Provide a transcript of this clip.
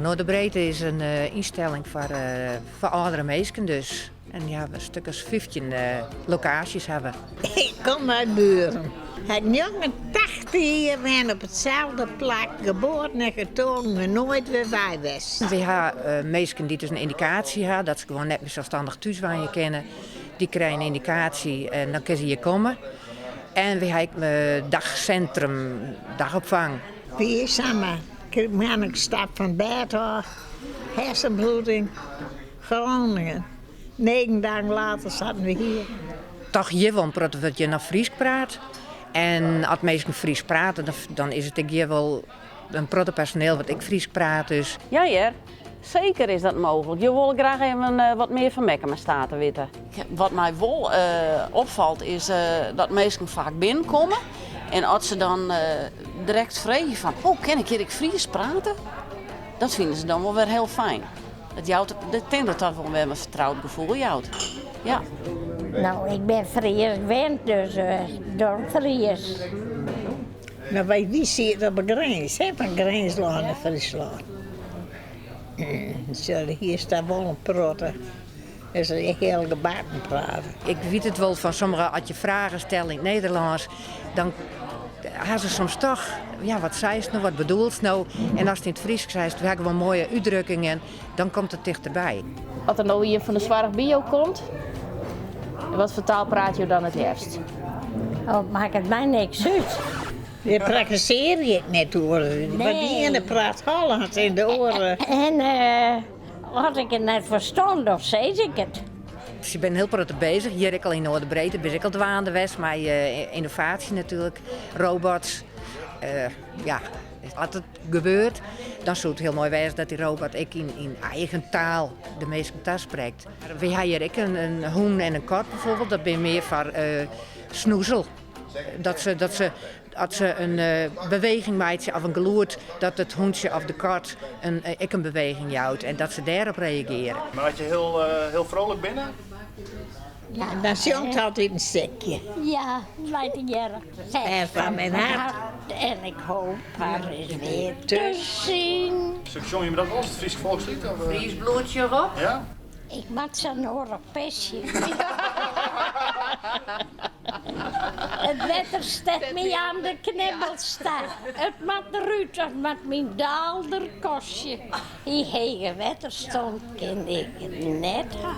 Noorderbreedte is in ynstelling foar foar âldere minsken dus. En ja, in stik as 15 lokaasjes hawwe. Ik kom uit Buren. Ha 89 jier wenne op itselde plak, geboren en getogen en noait wer wei west. Wy ha minsken dy't dus in yndikaasje ha dat se gewoan net mear selsstannich thús wenje kinne. Dy krije in yndikaasje en dan kinne se hjir komme. En wy ha ek dagcentrum, dagopfang. Wie samar ik stap fan bêd ôf, hersenbloeding, Groningen. Negen dagen later zaten we hier. Toch hjir wol in protte wurdt hjir noch Frysk praat. En as minsken Frysk prate, dan is it ek hjir wol in protte personeel wat ek Frysk praat. Dus. Ja hear, seker is dat mooglik. Jo wolle graach even wat mear fan Meckema State witte. Wat my wol opfalt is dat minsken faak binnenkomme en as se dan direkt freegje fan, oh kin ik hjir ek Frysk prate? Dat fine se dan wol wer hiel fijn. Dat jout, ik tink dat dat wol wer in fertroud gefoel jout. Ja. No, ik bin Fries wend, dus dan Fries. No, wy, wy sieten op de grins, hè, fan Grinslân en Fryslân. Sjoch, hjir staat wol in protte. Dus hiel gebakken praten. Ik wit it wol fan sommige, as je fragen stelle yn it Nederlânsk, dan ha se soms toch, ja, wat seist no, wat bedoelst no? En ast yn it Frysk seist, we ha gewoan moaie útdrukkingen, dan komt it tichterby. As der no ien fan de soarch by jo komt, wat foar taal prate jo dan it leafst? Oh, makket my niks út. Dêr prakkesearje ik net oer. Want de iene praat Hollânsk en de oare. En as ik it net ferstân, dan sis ik it. Se binne hiel protte bezich. Hjir ek al yn Noorderbreedte binne se ek al dwaande west mei ynnovaasje natuerlik, robots. Ja, as it gebeurt, dan soe it hiel moai wêze dat dy robot ek yn eigen taal de minsken tasprekt. Wy ha hjir ek in hûn en in kat bijvoorbeeld, dat binne mear foar snoezel. Dat se, dat se, as se in beweging meitsje of in gelûd, dat it hûntsje of de kat in, ek in beweging jout en dat se dêrop reagearje. Mar as je hiel, hiel vrolijk binne? Ja, dan sjongt altyd in stikje. Ja, leit tegearre. En fan myn hert. En ik hoop har ris wer te sjen. Sjonge jim dat wol, it Frysk folksliet? Of? Fries bloed op. Ja? Ik moat sa noadich pisje. It wetter stiet my oan de knibbels ta. It moat derút of moat myn daalder kostje. Dy hege wetterstân kin ik net ha.